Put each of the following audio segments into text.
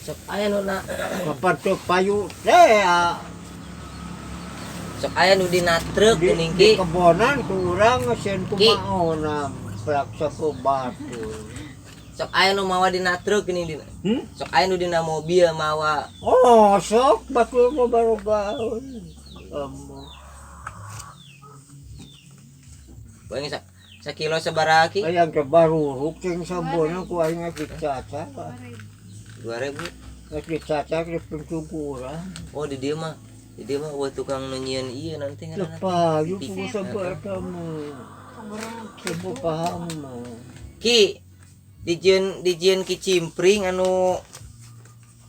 Sok aya nu na Kapan teu payu teh ah. Sok aya nu dina truk Di, geuning di Ki. kebonan ku urang sieun Ki. kumaona plaksa ku batu. Sok aya nu mawa dina truk geuning dina. Hmm? Sok aya nu dina mobil mawa. Oh, sok batur mah baru gaul. Kamu. Poing sa sakilo sabaraha Ki? Ayang ke baru ruking sabona ku aing geus dicaca. 2000. Geus dicaca di pintu ku urang. Oh, di dieu mah. Di dieu mah eueuh tukang nu nyieun ieu nanti ngaranna. Lepayu ku sabar eta mah. Coba paham mah. Ki, dijieun kicimpring anu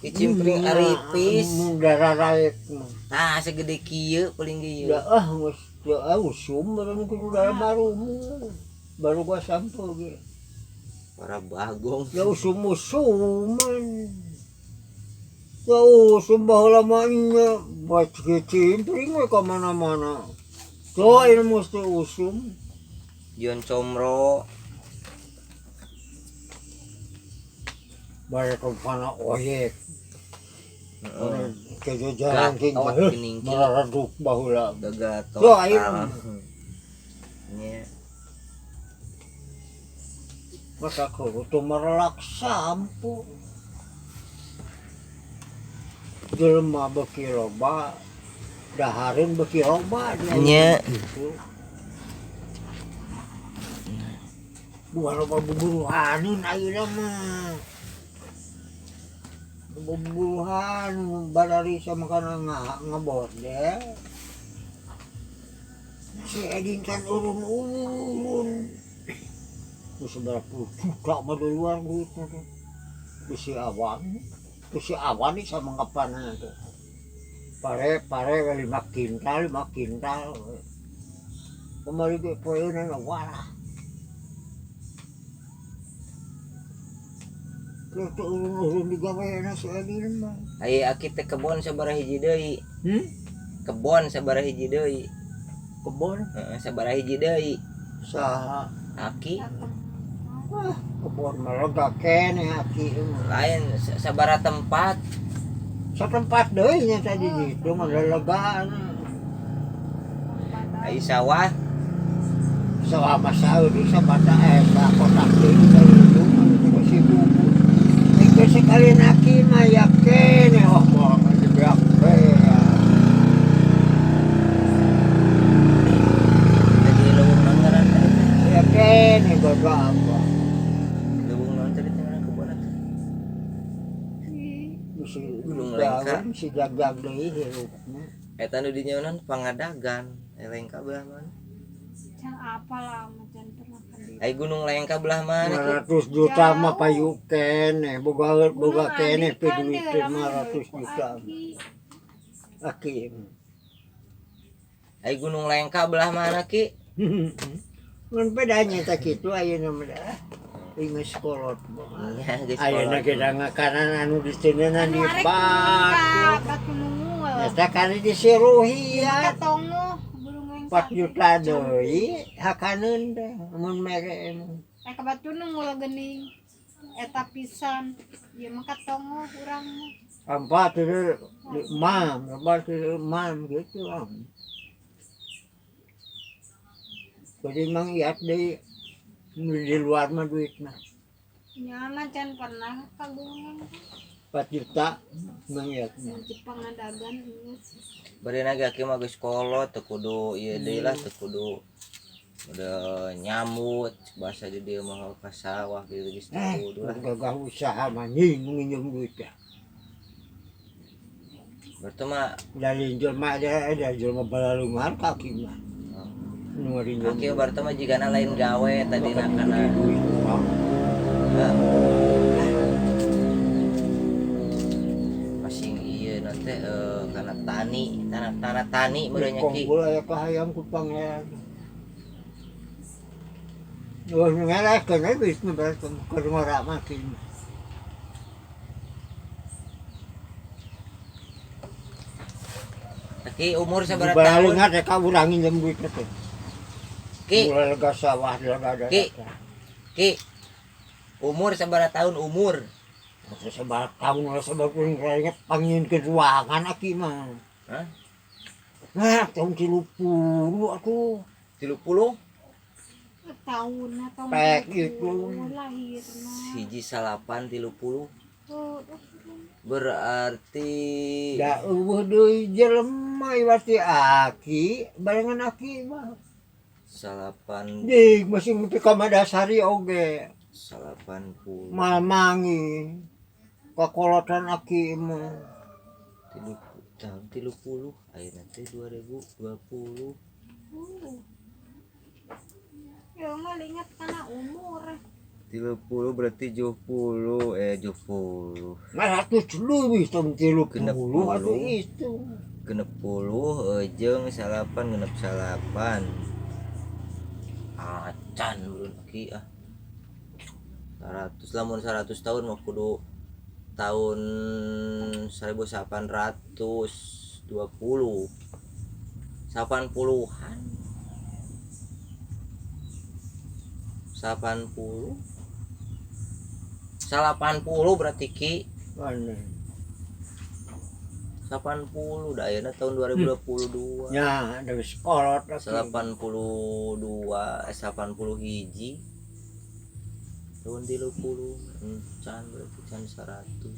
kicimpring aripis. Mun dararaek mah. Tah segede kieu paling ge ieu. Da ah geus da ah usum barang ku baru baru gua sampo ge. Para bagong. Ya usum-usuman. Ya usum baheula mah nya buat kicimpring we ka mana-mana. Tuh ini mesti usum. Jieun comro. Bare ke mana oyek. Heeh. Kejo jarang king. Gatot geuning Ki. Mararaduk baheula. Gagal Tuh ayeuna. Nya. Masa kudu teu merelak sampo. Jelema beuki loba, dahareun beuki loba dia. Nya. Gitu. Buah loba buburuhaneun ayeuna mah. Buburuhan balari sama kana ngabordel. Si Edin kan urun-urun. Terus berapa juta mah di luar duitnya tuh. Bisi awan. Bisi awan nih sama ngepannya tuh. Pare pare 5 kintal, 5 kintal. Kembali ke poeuna walah. Terus tuh urun-urun digaweana si Edin mah. Ai aki teh kebon sabaraha hiji deui. Hmm? Kebon sabaraha hiji deui. Kebon? Heeh, sabaraha hiji deui. Saha? Aki. Ah, kebon mah lega keneh aki mah. Lain sabaraha tempat. Satempat deui nya tadi gitu mah lelegaan. Ai sawah. Sawah mah saeur di sabata eta kotak deui saeureun anu si bubu. Ieu sekali aki mah ya keneh oh moal dibeak we. Tadi leuweung naon ngaran tadi teh? Ya keneh gagah. Leuweung naon tadi teh ngaran kebon teh? Bisi Gunung Lengka. Bisi jagjag deui hirupna. Eta nu dinyeunan Pangadagan, Lengka belah mana? Can apa lah, can pernah ka dieu. Ai Gunung Lengka belah mana Ki? 500 juta mah payu keneh, boga boga keneh pe duit 500 juta. Aki. Ai Gunung Lengka belah mana Ki? Mun bedanya teh kitu ayeuna mah dah. Ingeus kolot mah. Nya geus Ayeuna kolot. ge ngakanan anu diceuneunana di batu. Batu nungul. Eta kan disiruhian. Katongo burung yang 4 juta deui hakaneun teh mun mere mah. Ka batu nungul geuning. Eta pisan. Ieu mah katongo urang mah. Empat itu mam, empat itu mam gitu am. Jadi mang iat deui di luar mah duit mah. Nya mah can pernah ka gunung. 4 juta mang iat mah. Di Pangadagan geus. Barina ge aki mah geus kolot teu kudu ieu deui lah, teu kudu udah nyamut bahasa di dieu mah ka sawah gitu geus teu kudu lah. Gagah usaha mah nying nginjem duit ya. Berarti mah dari jelema ada jelema balalungan kaki mah. Nu ngarinjem. Aki berarti mah jigana lain gawe tadina kana duit urang. Masing ieu nanti kana tani, tanah tani meureun nya Ki. Kongkul aya kahayang ku pangeran. Wah, ngaraskeun we duit mah berarti keur ngora mah ki. Ki umur sabaraha tahun? Balalungan teh ka urang nginjem duit teh. Ki. Mulai lega sawah lega ada. Ki. Ki. Umur sabaraha tahun umur? Sabaraha tahun lah sabaraha puluh inget pangnyieunkeun ruangan aki mah. Hah? Nah, tahun 30 atuh. 30? Tahun atau Pek itu. Lahirna. 1930. Oh, Berarti Da eueuh deui jelema iwati aki, barengan aki mah. Salapan Deui masih nepi ka Madasari oge. 80. Mal mangi. Kakolotan aki mah. Tilu, tahun 30 ayeuna teh 2020. Ya mah ingat kana umur. 30 berarti 70 70. 100 leuwih tahun 30 Genep atuh puluh. itu. 60 jeung salapan genep salapan. Acan belum ki ah. 100 lamun 100 tahun mah kudu tahun 1820. 80-an. 80. 80 berarti ki. Mana? 80 dah ayeuna tahun 2022. Nya, dari sekolah aki. 82 80 hiji. Tahun 30 can berarti can 100.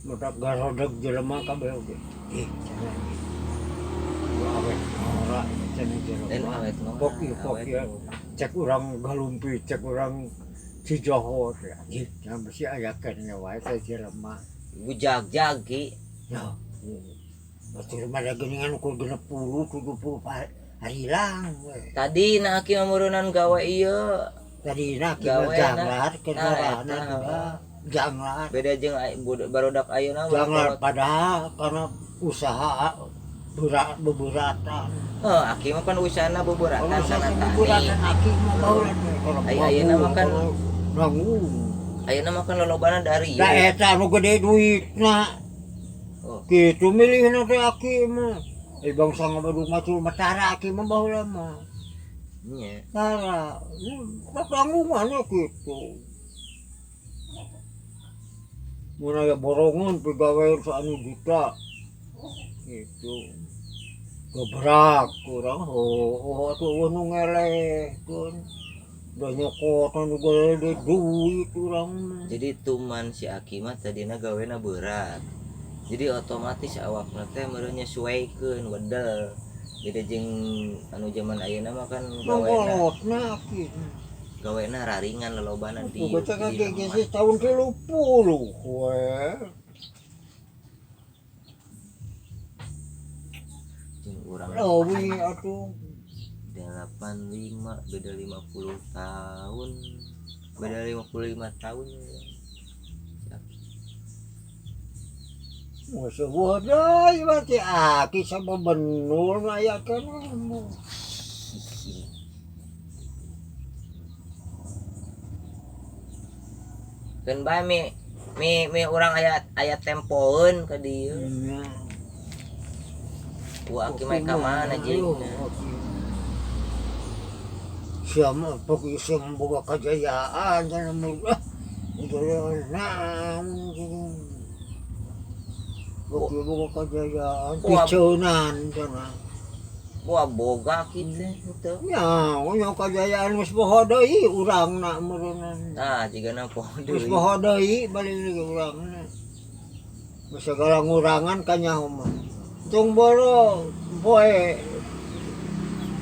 Mutak garodeg jelema kabeh oge. Ih, cenah. Awet ora cenah jelema. Dan awet ngora, Pok ieu pok awet ieu. ngora. Cek urang Galumpi, cek urang Cijoho teh. Ih, nya besi aya keneh wae teh jelema. Gujag-jag ki. Ya. Batur mah da geuningan ukur 60 70 hari hilang we. Tadi nah aki mah meureunnan gawe ieu. Tadina ki Gawe mah na. janglar keur Nah, ngorahna eta. teh. Janglar. Beda jeung barudak ayeuna mah Janglar kolot. padahal karena usaha berat beberatan. Heuh, aki mah kan usahana beberatan Kalau kana tani. beberatan aki mah baheula teh kalau Ai ayeuna mah kan nanggung. Ayeuna mah kan lolobana dari Da eta anu gede duitna. Oh. Kitu milihna teh aki mah. Eh bangsa ngabadung macul mah tara aki mah baheula mah. Nya. Tara, tanggungan ya kitu. Mun aya borongan pegawai anu juta. Gitu. Gebrak kurang oh atuh nu ngelehkeun. Da nyokot anu gede duit urang mah. Jadi tuman si aki mah tadina gawena berat. Jadi otomatis awakna teh meureun nyesuaikeun wedel. Beda jeung anu zaman ayeuna mah kan gawena Mangkolotna aki. gawena raringan lolobana di. Boga teh di geus tahun 30 we. Jeung urang Leuwih atuh. 85 beda 50 tahun. Beda 55 tahun. Masa bodoh berarti aki sama benul aya keneh. Keun bae mi urang aya tempoeun ka dieu. Nya. Ku aki mah ka mana jeung. Sia mah pok sia boga kajayaan cenah mah. Ah, naon cenah. Pok boga kajayaan piceunan cenah. Wah boga kitu teh. Nya, nya kajayaan geus poho deui urangna meureunnan. Tah jigana poho Geus deui. poho deui balik deui urangna. Geus sagala ngurangan kanyaho mah. Tong boro poe.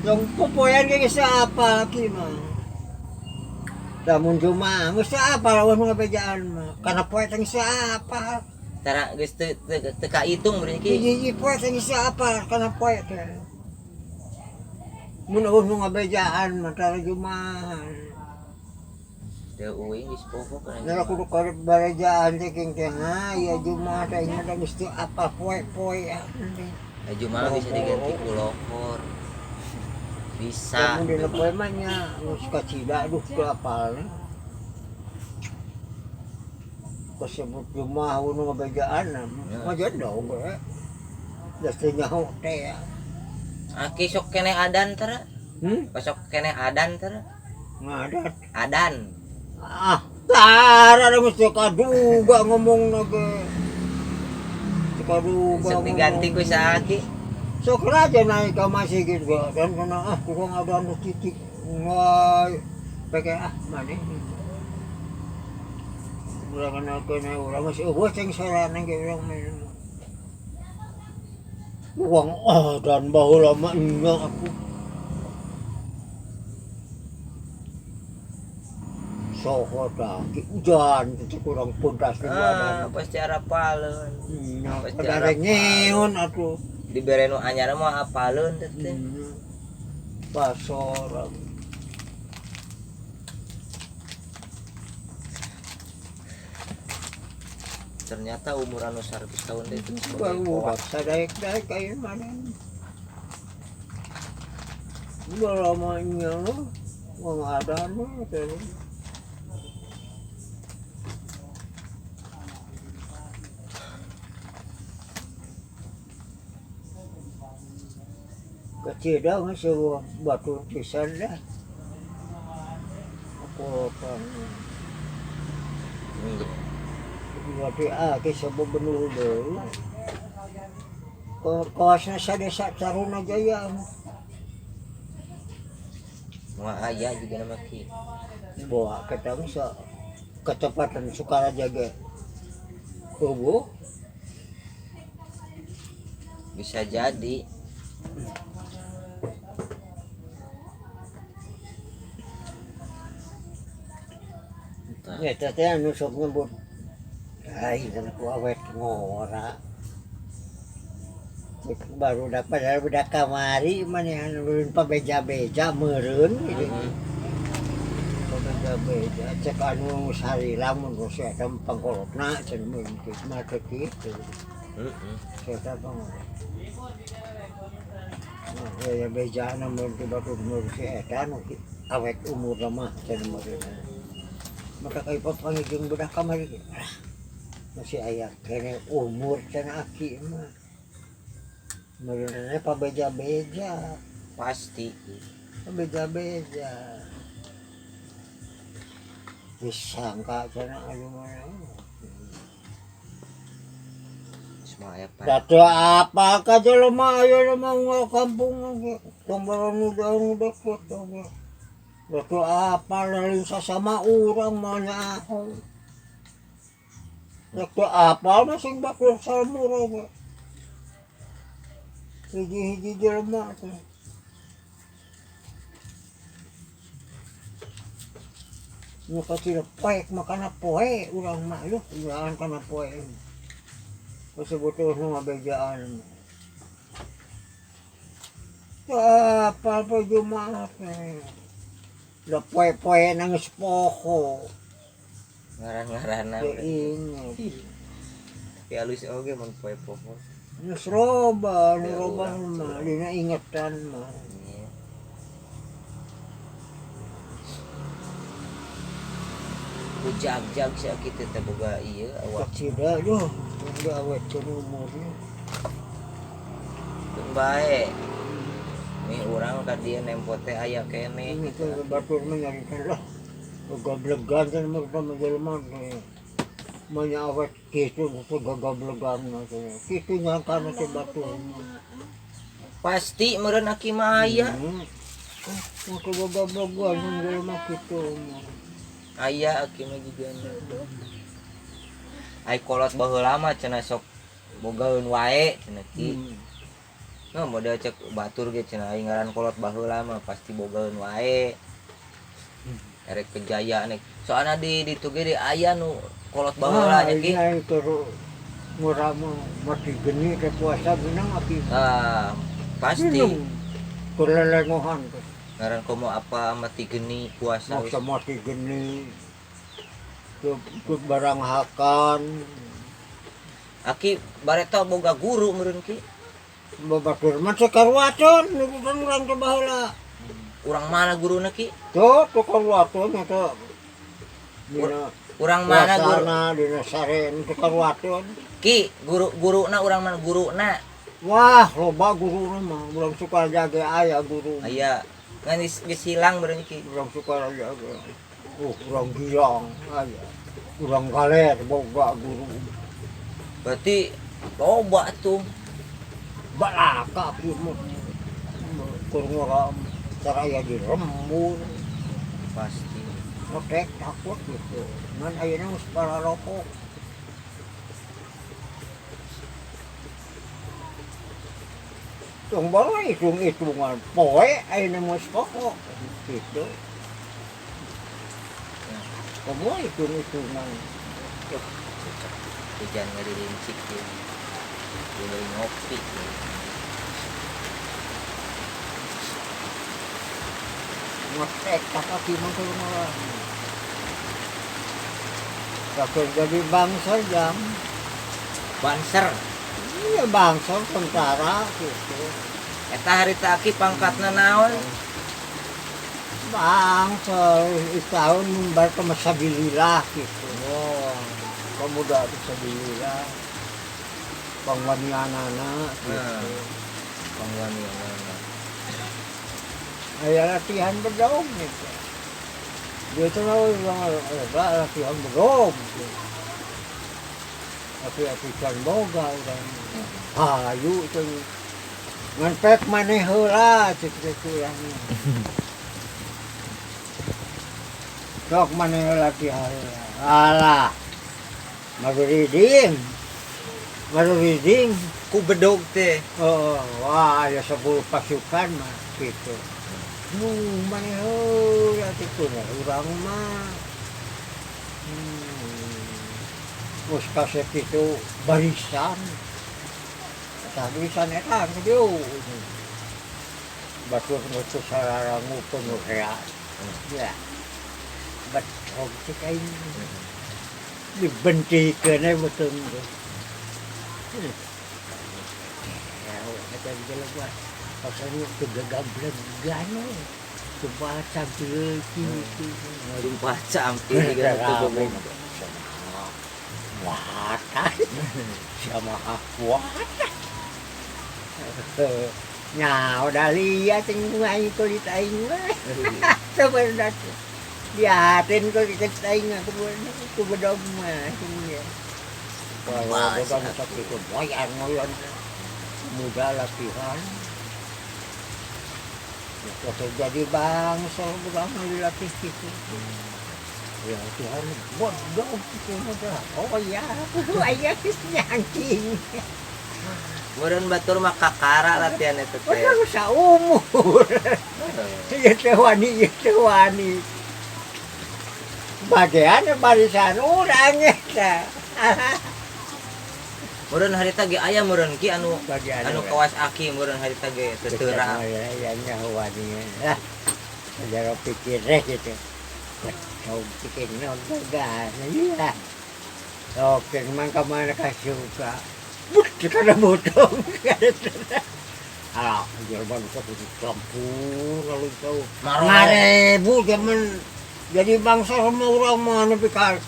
Tong popoean ge geus apal ki mah. Lamun cuma geus apal lawan ngabejaan mah. Kana poe teh geus apal. Tara geus teu teu kaitung berarti ki. Hiji poe teh geus apal kana poe teh. Mun eueuh nu ngabejaan mah tara jumahan. Teu uing geus poho kana. Nara kudu karep barejaan teh king teh ha ya jumaah teh ingat geus teu apal poe-poean teh. Eh, Jumaah bisa diganti ku lohor. Bisa. Lamun dina poe mah nya geus kacida aduh teu apalna. Kasebut jumaah nu ngabejaan mah jendong we. Geus teu nyaho teh. Aki sok keneh adan tara. Hmm? Sok keneh adan tara. Ngadat. Adan. Ah, Tara na mesti kaduga ngomong na ge. Kaduga. Sok diganti ku sa Aki. Sok raja naik ka masih gitu dan kana ah kurang ada anu titik wah pakai ah mana urang kana kana urang masih eueuh ceng sarana ge urang mah. Uang ah dan baheula mah nya aku soho tah ki ujan itu kurang puntas di Ah, badan. pasti arapaleun. Nya Pasti pada arapal. ngeun atuh. Dibere nu anyar mah apaleun teh teh. Pasor. Ternyata umur anu 100 tahun teh itu sebagai Baru koak. sadaek-daek kayak mana. Udah lamanya lo, uang ada lo, terus. Kecil dah sebuah batu pisan dah. Aku apa? Iya. Berarti ah, kisah benuh dulu. Kawasan sa desa Taruna Jaya. Moal aya juga nama ki. Bawa ketemu sa kecepatan Sukaraja ge. Eueuh, Bisa jadi. Entah. Eta teh anu sok nyebut. Ai kan ku awet ngora. Cek baru dapat dari budak kamari mana anu ulun pabeja-beja meureun gitu. Pabeja-beja cek anu salila mun geus eta pangkolotna cenah meureun kitu mah teh kitu. Heeh. Saya pangkolot. Nah, ya bejana mun ti batur mun si eta nu awet umur mah cenah meureun. Maka kayak papanggih jeung budak kamari ge. Ah, masih aya kene umur cenah aki mah. Meureunna pabeja-beja, Pasti. pabeja-beja. Disangka cenah anu mana. Semua aya pan. Datu apa ka jelema aya jelema unggal kampung ge. Tong anu deket oge. Datu apa lain sasama urang mah nyaho. Datu apa mah sing batur salmur oge. Hiji-hiji jelema teh. Nu kacil poek makana poe urang mah yuh urang kana poe. Sebetulnya ngabejaan. Apa apa Jumat eh. Udah poe-poe nangis poho. Ngaran-ngaranna. Teu inget. Tapi halus oge mun poe poho. Geus loba, nu Ya, loba urang. mah dina ingetan mah. Iya. Ku jag-jag si aki teh teh boga ieu awak. Kacida duh, udah awet cenah umurnya. Keun bae. Nih urang ka dieu nempo teh aya keneh Ini gitu. teh batur mah nyarita lah. Gagablegan cenah mah mah jelema teh. Mah nya awet kitu teh gagablegan mah teh. Kitu nyangkana teh batur mah. Pasti meureun aki mah aya. Mah gagablegan jelema kitu mah. Aya aki mah jigana. Ai kolot baheula mah cenah sok bogaeun wae cenah ki. Nah, model cek batur ge cenah aing ngaran kolot baheula mah pasti bogaeun wae. Erek kejayaan soalna di ditu ge di aya nu kolot baheula nya ki. Iya terus murah mah mati geni teh puasa benang aki. Ah, pasti. Kulelengohan teh. Ngaran komo apa mati geni puasa wis. Maksa mati geni. Ke barang hakan. Aki bareto boga guru meureun ki. Babatur mah teh karwaton nurutan urang teh baheula. Urang mana guruna ki? Tuh tuh karwaton eta. Dina Urang mana guru? puasana dina saren teh karwaton. Ki, guru guruna urang mana guruna? Wah, loba guruna mah urang suka jaga aya guru. Aya. Ngan geus hilang meureun ki. Urang suka jaga. Oh, urang girang aya. Urang galer boga guru. Berarti loba tuh. Balaka kieu mah. Kur ngora cara aya di lembur pasti. Ngetek takut gitu. Ngan ayeuna geus pararokok. Tong bae hitung-hitungan poe ayeuna geus pokok gitu. Kamu hitung-hitungan. Hujan ngerincik ya. Dia ngopi. Ngetek tak mah kalau malah. Takut jadi bangsa jam. Banser. Iya bangsa tentara gitu. Eta harita aki pangkatna naon? Bangsa tahun mumbar ke masabilillah gitu. Oh, pemuda fisabilillah. Pangwanianana gitu. Nah, pangwanianana. Aya latihan bedog gitu. Dia tuh mau latihan bedog gitu. Tapi latihan boga urang. Hayu teh. Ngan pek maneh heula cek teh urang. Sok maneh latihan heula. Alah. Maruriding. Maruriding ku bedog teh. Oh, wah aya 10 pasukan mah gitu. Nu maneh heula kitu urang mah. Geus kasep kitu barisan. Tah barisan eta kieu. Batur nu teu sararangu penuh rea. Ya. Bedog cek aing. Dibentikeun we beuteung teh. Ya, eta jelema pasal teu gagablegan we. Sumpah campil kitu. Sumpah campil jiga nu teu bogo. Kuatan. Sama kuat. Nya udah lihat yang aing kulit aing mah. Sebenarnya diatin kulit aing aku ku bedog mah nya. Wah, boga sakit moyan moyan. Muda latihan. Ya, jadi bangsa urang dilatih gitu. Ya latihan bodoh gitu muda. Oh ya, aya nyangking. Meureun batur mah kakara latihan eta teh. Urang saumur. Ieu teh wani, ieu teh wani. Bagian barisan urang eta. Meureun harita ge aya meureun ki anu bagian anu kawas aki meureun harita ge teu terang. Ya nya wani. Lah. Jaro pikir gitu. Kau pikir non boga. Iya. Oke, mang ka mana ka suka. But kada botong. Ah, jelema nu sok campur lalu tahu. Ngarebu zaman jadi bangsa sama urang mah nepi ka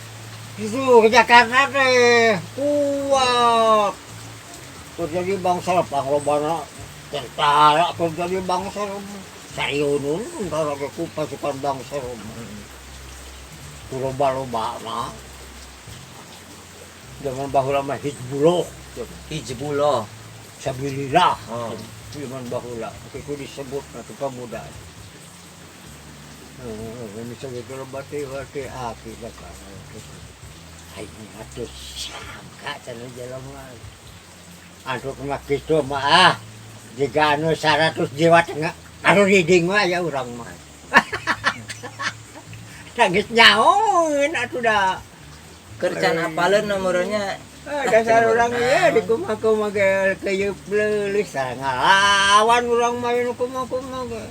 itu ke Jakarta teh kuat. Tur jadi bangsa panglobana tentara tur jadi bangsa sarieun tentara ge ku pasukan bangsa. Ku loba-loba mah. Zaman baheula mah Hizbullah. Hizbullah. Sabilillah. Oh. Zaman baheula ku disebut na tu pemuda. Misalnya kalau bati bati api bakar. Aing atuh sangka cenah jelema. Atuh mah kitu mah ah. Jiga anu 100 jiwa tengah anu riding mah aya urang mah. Nangis nyaoeun atuh da. Keur can apaleun nomornya. Dasar urang ieu di kumaha-kumaha ge keuyeub leulis ngalawan urang mah nu kumaha-kumaha ge.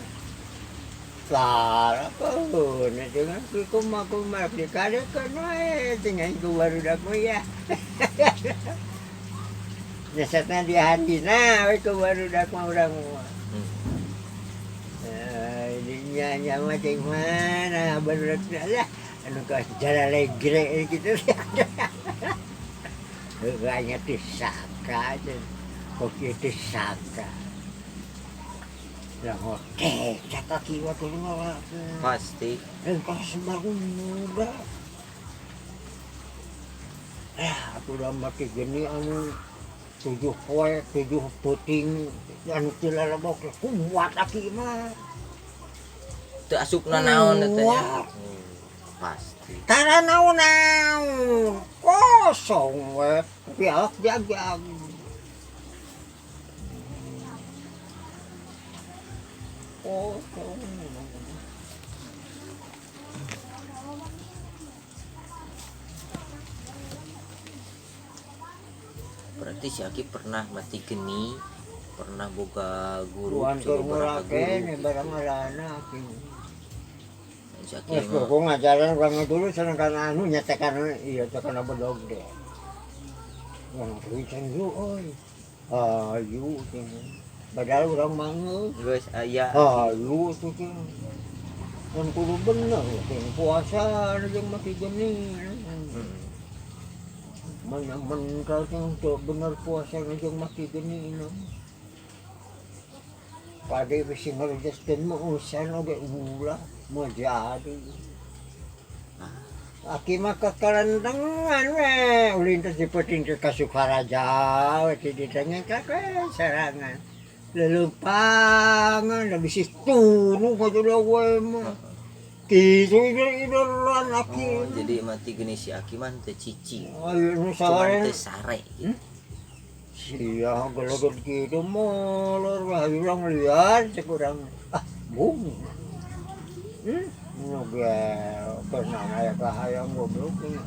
Salah pun, dengan kumaha-kumaha dikadekeun wae cenah ku barudak mah ya. Nyesatna di hatina we ku barudak mah urang mah. Dinya nya mah cing mana barudak lah anu ka jalalegre gitu. Hanya disangka aja, kok itu sangka. Lah ngotek cak kaki waktu ngora. Pasti. Kas baru muda. Ya, aku udah mati gini anu 7 poe, 7 peuting anu teu lalebok kuat aki mah. Teu asupna naon eta nya. Pasti. Tara naon-naon kosong we, tapi awak jaga. Kosong. Berarti si Aki pernah mati geni, pernah boga guru, Tuan coba beberapa keur guru. Barang alana aki. Si Aki Wes mah kok ngajaran urang dulu seneng kana anu nyetekan iya tekan bedog deh. Wah, kuwi dulu euy. Ayu cenah. Padahal urang mah geus. Geus aya. Ayu tuh teh. Kan kudu bener teh puasa jeung mati geni. Mana mental teh teu bener puasa jeung mati geni. Pade bisi ngerjeskeun mah urusan oge ulah mau jadi. Aki mah kekalentengan we ulin teh dipeting ke Sukaraja we ti ditanya ka we sarangan. Lelempangan da bisi turu ka we mah. Kitu ider-ideran aki. Oh, jadi mati geni si Aki mah teu cicing. Ayo nu Cuman teu sare gitu. Sia geleget kitu molor wah urang liar cek urang. Ah, bung. Nu ge pernah aya kahayang goblok nya.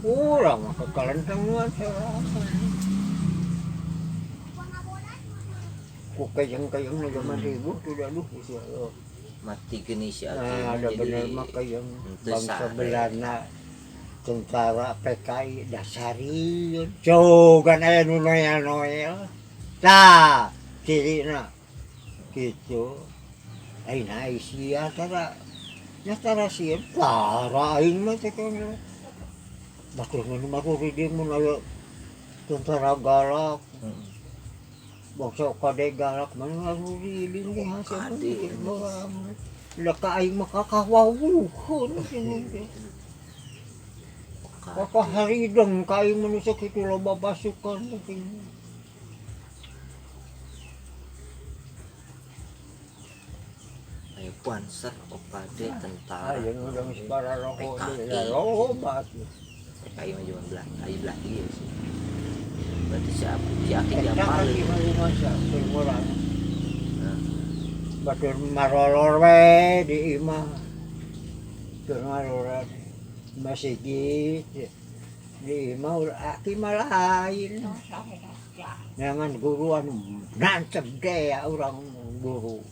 Urang mah kekalentengan sorangan. Ku kayang-kayang na zaman ribu tuh aduh sia. Mati geni si Aki. Nah, ada bener mah kayang bangsa Belanda tentara PKI dasariun. Cogan aya nu noel-noel. Tah, cirina kitu. Aing sia tara. Nya tara sieun tara aing mah teh kana. Batur mun batur di dieu mun aya tentara galak. Bangsa kade galak mana ngaruriding ge hasil. Lah ka aing mah kakawawuhun cenah teh. Kakak harideng ka aing mah nu sakitu loba pasukan teh. Aya panser OKD tentara. Aya nu geus pararoko deui loba atuh. PKI mah zaman belah, aya belah ieu sih. Berarti si Aki diapalin. Eta mah urang. Batur marolor we di imah. Tur marolor masjid di imah Aki mah lain. Jangan guru anu nancep deh ya urang guru.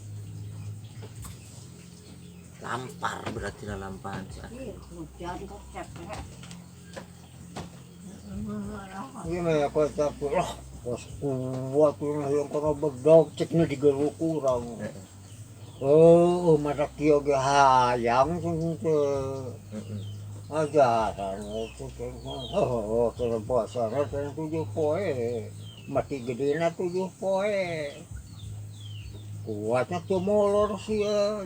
Lampar berarti lah lampahan si Aki. Iya mah aku takut lah. Pas kuat tuh yang kena bedog cek nu digeru kurang. Oh, mata kieu ge hayang teh. Ajaran itu teh. Oh, teh puasa teh 7 poe. Mati gedena 7 poe. Kuatnya tuh molor sia.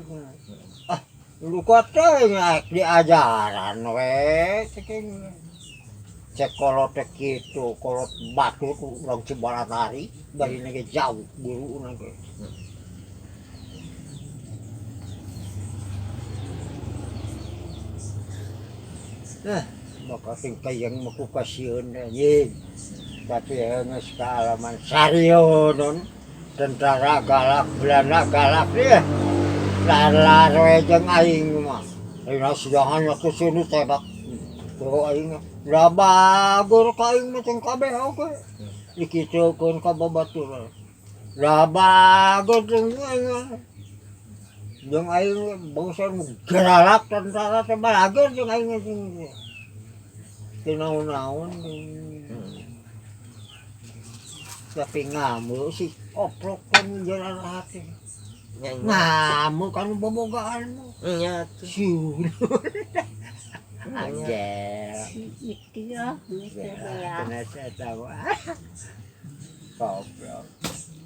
Ah, lu katanya diajaran we cek. Cek kolot kitu, kolot batu urang Cibaratari, bari ge jauh guruna ge. Nah, maka sing kayang mah ku kasieun anjing. Tapi geus kaalaman sarionon tentara galak, Belanda galak deh. Lar-lar we jeung aing mah. Ayeuna sidangan atuh sieun tebak. Tuh aing lah bagur ka aing mah teh kabeh oge. Dikitukeun ka babaturan. Lah bagur jeung aing. Jeung aing bangsa nu galak tentara teh balagur jeung aing teh. Teu naon-naon. Tapi ngamuk si oprok kan jalan hati. Ngamuk kan bobogaan mah. Nya tuh. Siun. Angel. Itu ya, gitu ya. Kena saya tahu. Goblok.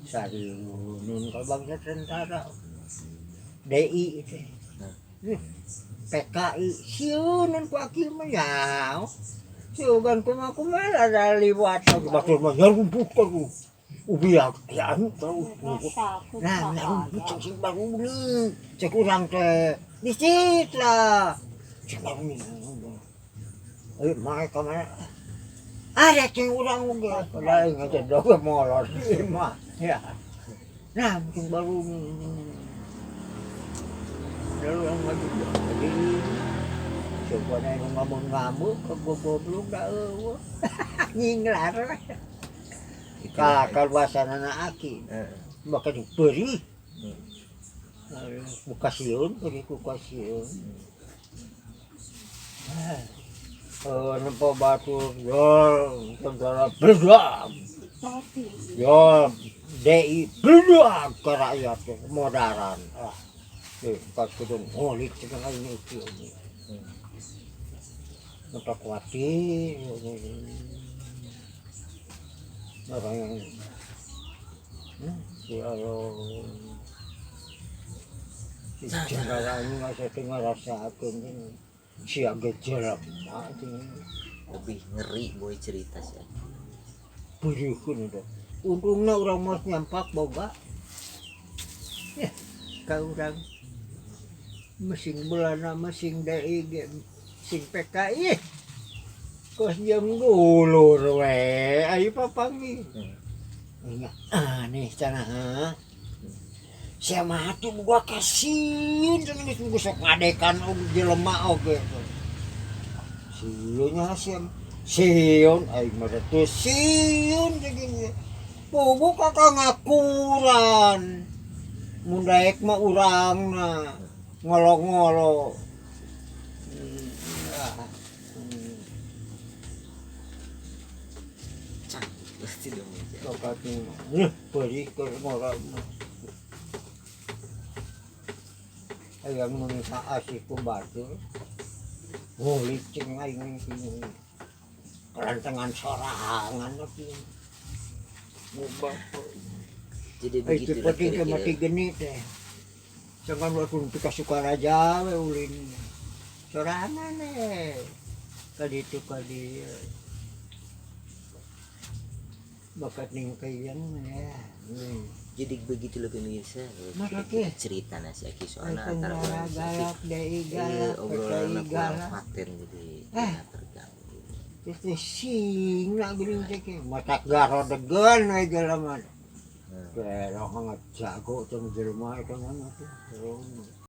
Sariunun ka bangsa tentara. DI teh. PKI sieunan ku aki mah nyaho. Siugan kumaha kumaha ada liwat batur mah nyarumput ka ku. Ubiak ya anu terus. Nah, nyarumput cek sing baruni. Cek urang teh disit lah. Cek baruni. Ayo mae ka mana? Ada cek urang oge. Lain aja doge molor mah. Ya. Nah, sing baruni. Lalu yang maju jadi coba na yung ngamuk-ngamuk ke goblok da eueuh. Nyinglar. Ka kalwasan anak aki. Maka diberi. Buka sieun, beri ku kasieun. Oh, nempo batur, yo, tentara berjuang. Yo, DI berjuang ke rakyat, modaran. Ah, pas kudu ngulik cenah ini iki. Mata kuatir, orang yang si Allah, si jengkala ini nggak saya tinggal rasakan ini, si agak jelema ini. Lebih ngeri boy cerita sih. Berikun itu. Untungnya orang mau nyampak boga. Ya, kau orang mesin belana, mesin DI, sing PKI. Kos jam gulur we, ayo papangi. Nya aneh cenah. Sia mati gua kasiun cenah geus geus sok ngadekan jelema oge. Sieun nya sia. Sieun aing mah teh sieun jeung pugu kakak ngakuran. Mun daek mah urangna ngolo-ngolo. Beri ke orang. Ayang meminta asih ku batur. Ngulik cing aing ini. Kerantengan sorangan tapi. Jadi begitu lah kira-kira. Mati geni teh. Jangan waktu pika Sukaraja we ulin. Sorangan eh. Kali itu kali. Bakat ning kayang ya. Jadi begitu loh pemirsa. Cerita nasi aki soalnya antara orang galak dei galak obrolan kurang paten jadi terganggu. Terus sing nak geuning teh matak garodegan we jelema. Pero hangat jago teh jelema eta mah teh.